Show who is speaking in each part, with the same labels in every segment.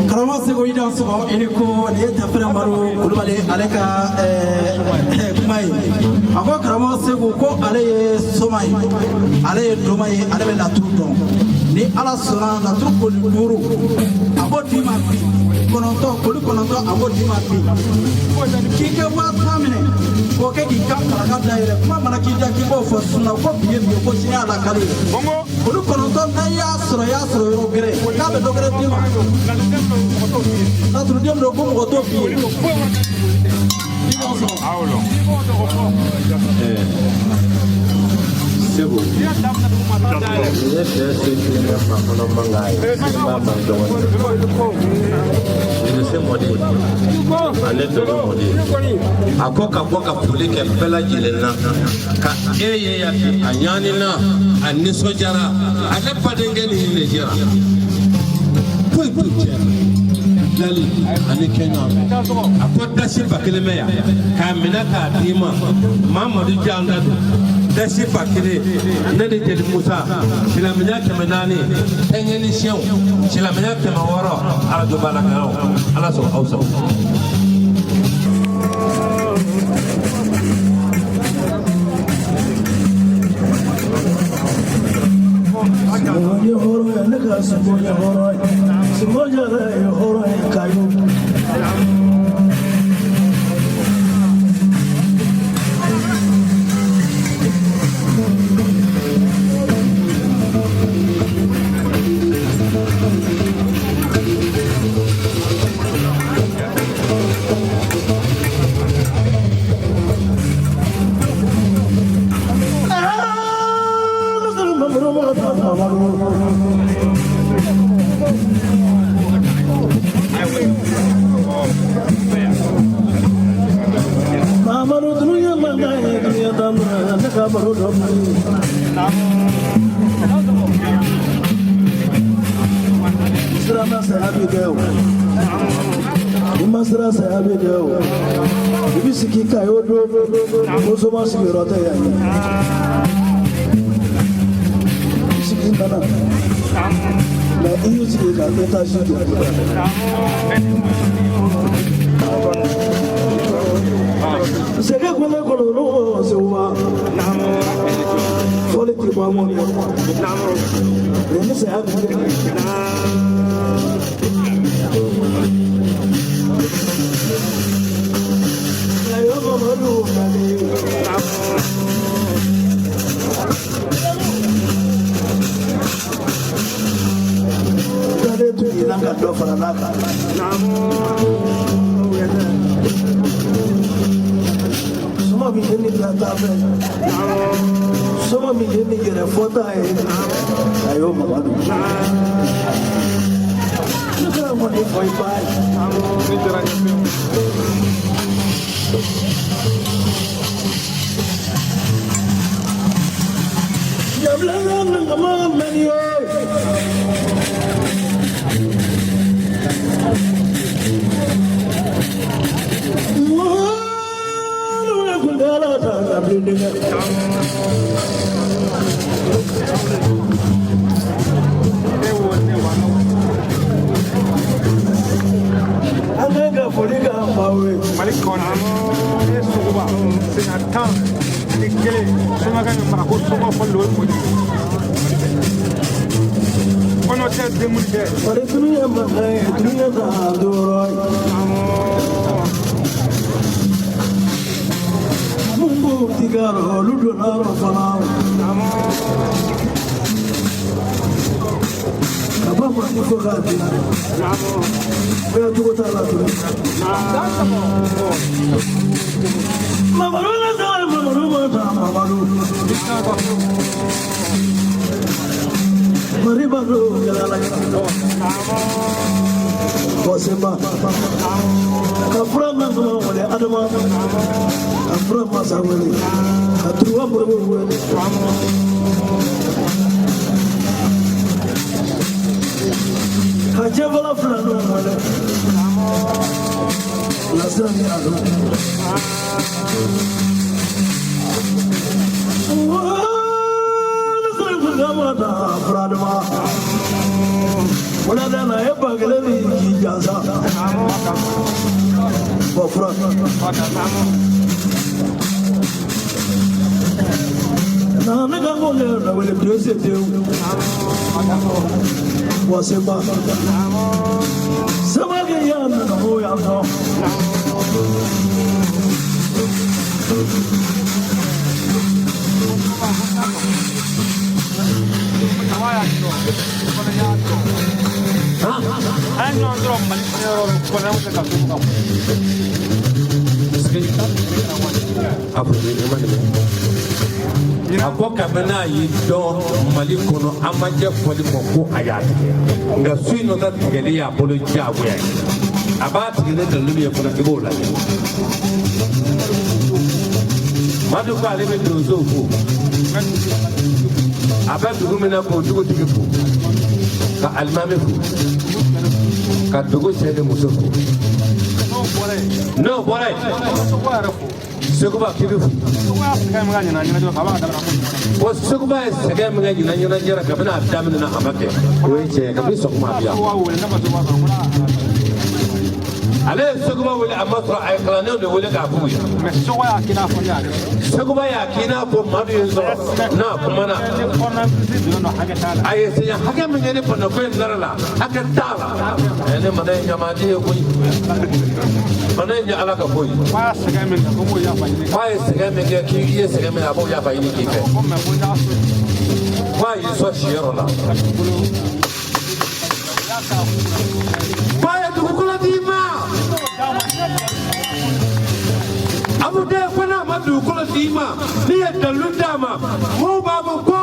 Speaker 1: Karamɔgɔ Seko i dansɔgɔ i ni ko nin ye Tafɛrɛ Madu Kulubali ale ka kuma ye. A ko karamɔgɔ Seko ko ale ye soma ye, ale ye doma ye, ale bɛ laturu dɔn. Ni Ala sɔnna laturu koli 5 a b'o d'i ma bi, 9 koli 9 a b'o d'i ma bi. K'i kɛ 10,000 minɛ k'o kɛ k'i ka kalaka dayɛlɛ, kuma mana k'i da k'i b'o fɔ sunna ko bi ye bi ye ko sini y'a lakali ye. Olu 9 n'a y'a sɔrɔ i y'a sɔrɔ yɔrɔ gɛrɛ k'a bɛ dɔ wɛrɛ d'i ma. Laturuden don ko mɔgɔ t'o f'i ye. I b'o sɔrɔ.
Speaker 2: Segu ne fɛ se kelen bɛ maa kɔnɔ mankan ye n b'a man dɔgɔnin se mɔden ale dɔgɔ mɔden a ko ka bɔ ka foli kɛ bɛɛ lajɛlen na ka e ye yan bi a ɲaani na a nisɔndiyara ale badenkɛ ni de jɛra foyi t'u cɛ lali ani kɛɲɔ a ko dasi 1000 bɛ yan k'a minɛ k'a d'i ma Mamadu Janda don dasi 1000 ne ni Jeli Musa silamɛya 400 tɛɲɛ ni siyɛnw silamɛya 600 arajo baarakɛlaw ala sɔn aw sago.
Speaker 3: ka dɔ fara n'a kan. Soma min ye ni bila taa fɛ, soma min ye ni yɛrɛ fɔta ye, a y'o Mamadu. Ne fana kɔni fɔ i ba ye. An kan ka foli k'an faw ye.
Speaker 4: Mali kɔnɔ e sogoba sena 11 somakɛ min mara ko sogo fɔli o ye mɔdi kɔnɔ tɛ denmuli tɛ.
Speaker 3: Bari tunu ye mankan ye, tunu ye san duuru ye. Mun b'u tigɛ rɔ, olu donna rɔ fana. Ka bɔ Mali fo k'a bin. Bɛɛ cogo t'a la tuguni. Mamadu na taa, Mamadu ma taa, Mamadu. Mali ba don gɛlɛya la. Bɔsenba. Ka fura nasɔngɔ wele Adama. Ka fura masa wele. Ka turuba moribo wele. Ka cɛfala fila ninnu wele. Lasira ni Ado. Wulada na e ba kelen ni k'i jansa. Bɔ fura. Na ne ka ko ne na wele dose tewu. Bɔ seba. Seba kɛ yan na ko yan tɔ.
Speaker 4: An ɲɔgɔn sɔrɔ Mali kɔnɔ yɔrɔ kɔnɔ tɛ ka so ka
Speaker 2: A ko ne ma nin a ko kabini a y'i dɔn Mali kɔnɔ an ma jɛ fɔli ma ko a y'a tigɛ, nka su in nɔ ta tigɛli y'a bolo diyagoya ye. A b'a tigɛ ni dalilu min ye fana, i b'o lajɛ. Madu ko ale bɛ donsow fo, a bɛ dugu min na k'o dugutigi fo, ka alimami fo, ka dugu cɛ ni muso fo.
Speaker 4: N'o bɔra yen,
Speaker 2: N'o bɔra yen,
Speaker 4: Seguba yɛrɛ fo.
Speaker 2: Seguba k'i bɛ fo.
Speaker 4: Seguba y'a sɛgɛn min kɛ ɲinan ɲɛnajɛ a b'a ka daminɛ
Speaker 2: Ko Seguba ye sɛgɛn min kɛ ɲinan ɲɛnajɛ la, kabini a daminɛ na a ma kɛ, o ye tiɲɛ ye. Kabini sɔgɔma a bɛ yan.
Speaker 4: Seguba wele ne ma Seguba sɔrɔ ko n'a
Speaker 2: Ale ye Seguba wele, a ma sɔrɔ, a ye kalandenw de wele k'a f'u ye.
Speaker 4: Mais Seguba y'a k'i n'a fɔ ne y'ale.
Speaker 2: Seguba y'a k'i n'a fɔ Madu ye sɔrɔ n'a kumana.
Speaker 4: Ni kɔnɔna donna nɔ hakɛ t'a la.
Speaker 2: A ye sɛgɛn hakɛ min kɛ ni banako in nara la, hakɛ t'a la. Ɛ ne mana ye ɲamaden ye koyi, mana in ye Ala ka ko ye.
Speaker 4: K'a y'a sɛgɛn min kɛ ko m'o yafa ɲini.
Speaker 2: K'a ye sɛgɛn min kɛ, k'i ye sɛgɛn min kɛ, a b'o yafa ɲini k'i fɛ.
Speaker 4: Ko mais ko n y'a sɔrɔ
Speaker 2: K'a y'i sɔn siyɔrɔ la.
Speaker 4: ka dugukolo y'a k'a
Speaker 2: K'a ye dugukolo d'i ma. Abu den ko n'a ma dugukolo d'i ma, n'i ye dalilu d'a ma, mɔgɔw b'a fɔ ko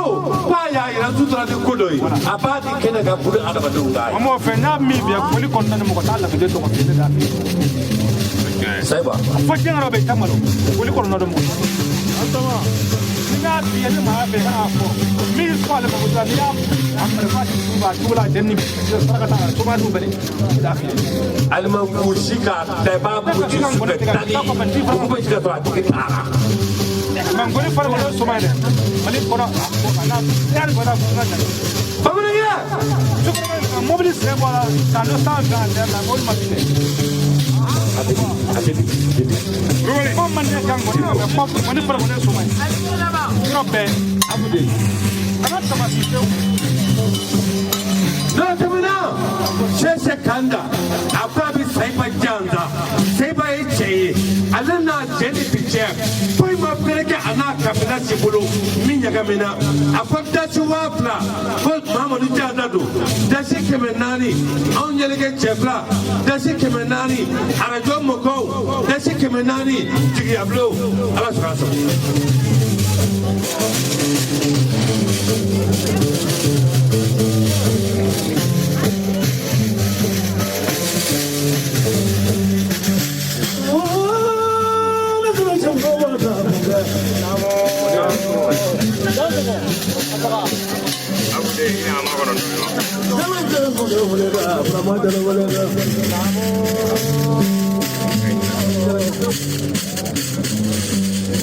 Speaker 2: k'a y'a yira sutura ni ko dɔ ye, a b'a di kɛnɛ kan bolo adamadenw k'a ye.
Speaker 4: An m'o fɛ n'a min bɛ foli kɔnɔna ni mɔgɔ t'a lafili tɔgɔ f'i ne t'a fɛ.
Speaker 2: Sayiba.
Speaker 4: Fo diɲɛ yɔrɔ bɛ i ta malo foli kɔnɔna don mɔgɔ. Ni y'a f'i ye ni maa fɛ i kan'a fɔ min sɔn ale ma ko n'i y'a a marifa ci dugu a cogo la a ni saraka t'a la somatiw bɛɛ de t'a f'i ye.
Speaker 2: Alima gosi k'a da i b'a gosi sufɛ tani dugu bɛ jigin ka sɔrɔ a tigi taara.
Speaker 4: Mais ngoni fana kɔnɔ soma ye dɛ Mali kɔnɔ a n'a yali kɔnɔ a ka ɲa.
Speaker 2: Bamanankɛ.
Speaker 4: Sukɔrɔ mobili sen bɔ la san dɔ san fɛn a tɛ la mobili ma bin dɛ.
Speaker 2: A tɛ bin, a tɛ bin, a tɛ bin.
Speaker 4: Ko man ne kan kɔni mɛ ko ngoni fana kɔnɔ soma ye. Yɔrɔ bɛɛ abu de kana tamasi fewu.
Speaker 2: N'o tɛmɛna, Sɛsɛ Kanda a ko a bɛ Sayiba jansa. Sayiba ye cɛ ye, Ale n'a cɛ ni bi cɛ, foyi ma bere kɛ a n'a kabila si bolo min ɲagamina. A ko dasi 2000 ko Mamadu Jada don, dasi 400 anw yɛlɛkɛ cɛ fila, dasi 400 arajo mɔgɔw, dasi 400 jigiyabilenw. Ala sɔrɔ a sɔrɔ.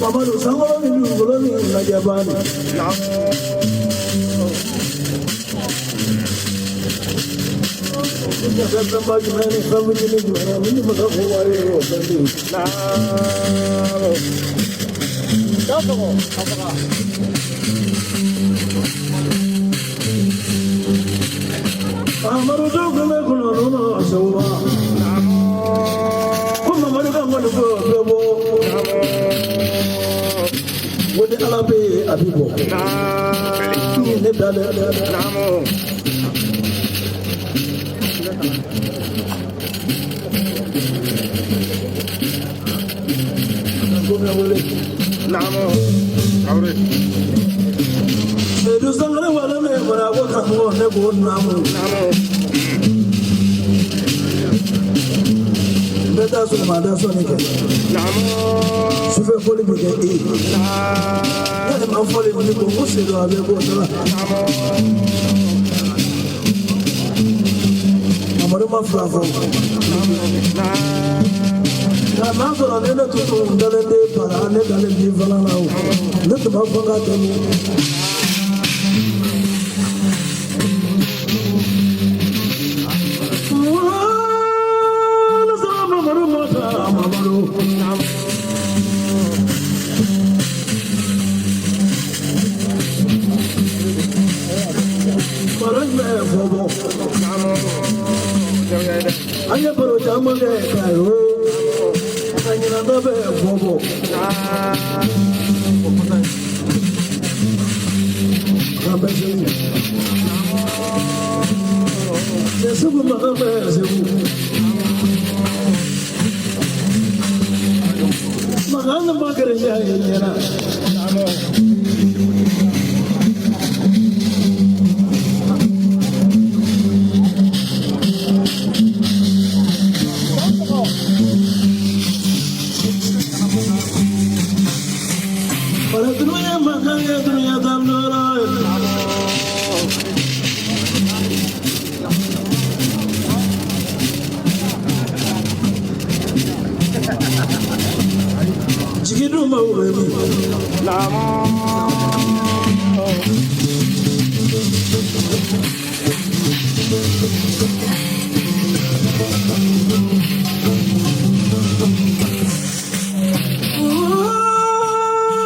Speaker 3: Mamadu sankolo ni dugukolo ni lajɛba ni. Fɛn fɛnba jumɛn ni fɛn fitinin jumɛn ni masa ko wari ye o fɛn bɛ yen. Mamadu dɔw kun bɛ kɔnɔ nɔnɔ sɛwba. Ko Mamadu ka ŋɔni ko bɛ bɔ. Ko ni Ala bɛ yen a bɛ bɔ. Ne da dɛ. Ko bɛ wele. Seydou Sangare wala ne mara ko karamɔgɔ ne ko naamu. N bɛ taa sɔgɔmada sɔnni kɛ. Sufɛ fɔli bɛ kɛ e ye. Yalima fɔli ni ko ko Seydou a bɛ bɔ da la. Mamadu ma fila fɔ. Nka n'a sɔrɔ ni ne tun dalen tɛ para ne dalen b'i fana la o. Ne tun b'a fɔ k'a tɛmɛ. An ye baro caman kɛ k'a ye o a ɲinanta bɛ fɔ bɔ. An bɛ Segu. Cɛ Segu makan bɛ Segu. Makan ni ma kɛrɛ ɲɛ ye ɲɛna. Bara dunuya makan ye dunuya daminɛ ye. Jigi dun ma wolo min.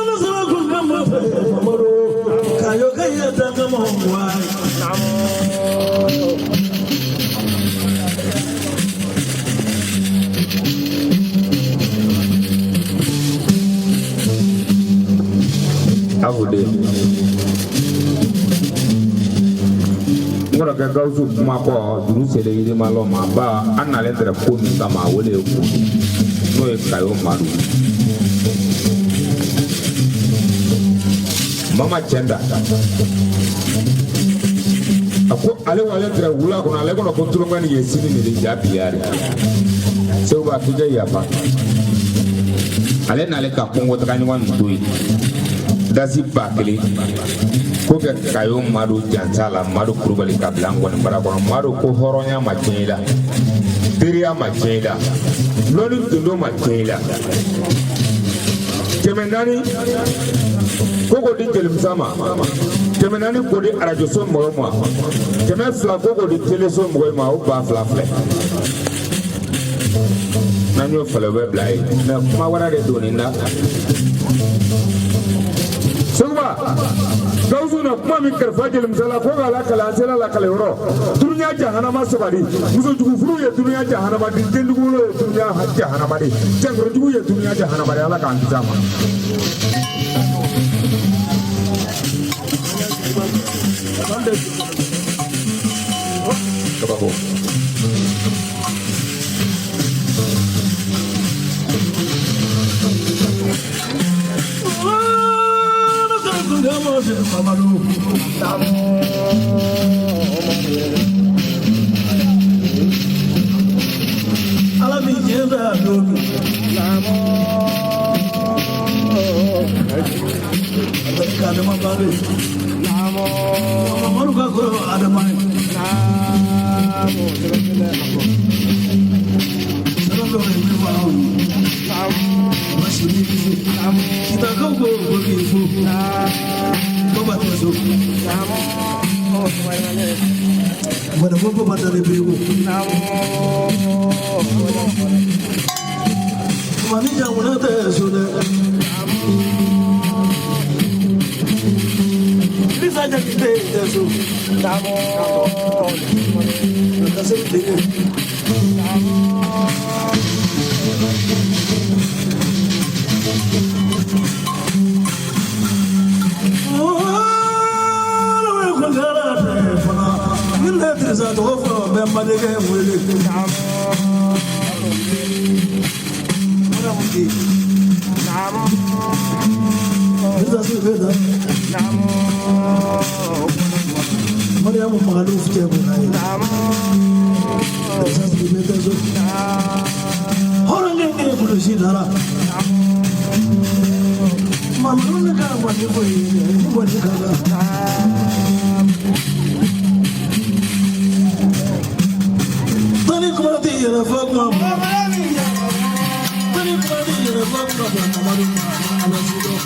Speaker 3: Ne sera kun bɛ ma fɛ Mamadu. Kayo ka ye tanga mɔ wa.
Speaker 5: Abude n kɔrɔkɛ Gawusu kuma kɔ juru selen yirimalɔ ma ba an nalen tɛrɛ ko min kama o de ye ko n'o ye Kayo Madu mama cɛnda a ko ale wale tɛrɛ wula kɔnɔ ale kɔnɔ ko tulonkɛ nin ye sini nin de ja biya de Seguba k'i kɛ yafa ale n'ale ka kungo taga ɲɔgɔn nin to yen dasi 1000 ko kɛ Kayo Madu jansa la Madu Kulubali ka bila n kɔni bara kɔnɔ Madu ko hɔrɔnya ma tiɲɛ i la teriya ma tiɲɛ i la lɔnni tondo ma tiɲɛ i la 400 ko k'o di jelimusa ma 400 k'o di arajoso mɔgɔw ma 200 ko k'o di teleso mɔgɔw ma o 2000 filɛ n'an y'o fɛlɛ o bɛ bila yen mɛ kuma wɛrɛ de don nin na. Seguba Gawusu na kuma min kalifa jelimusa la ko k'a lakale an sera lakale yɔrɔ dunuya jahanama sabali musojugu furu ye dunuya jahanama di denjugu wolo ye dunuya jahanama di cɛnkɔrɔjugu ye dunuya jahanama di Ala k'an kisi a ma. Kabako.
Speaker 3: Ala mi jɛ bɛ a don min. Barika Adama ba bɛ. Mamadu ka kɔrɔ Adama ye. Sɛbɛn dɔw ye min fɔ anw ye. Basi ni fo. Kitakaw ko ko k'i fo. Baba tɛ so. Bana ko baba dalen bɛ ko. Mani jamana tɛ so dɛ. Lisa Jakite tɛ so. Ka se dege. Ni ne Dirisa tɔgɔ fɔ bɛ n badenkɛ wele. Mariamu den. Dirisa Sidibe da. Mariamu Magadu cɛ ko n'a ye. Dirisa Sidibe tɛ so. Hɔrɔnkɛ den kulusi dara. Mamadu ne ka mɔni ko ye ni mɔni ka kan. Tani kuma tɛ yɛrɛ fɔ kuma ma. Tani kuma tɛ yɛrɛ fɔ kuma ma. Mamadu ala si dɔn.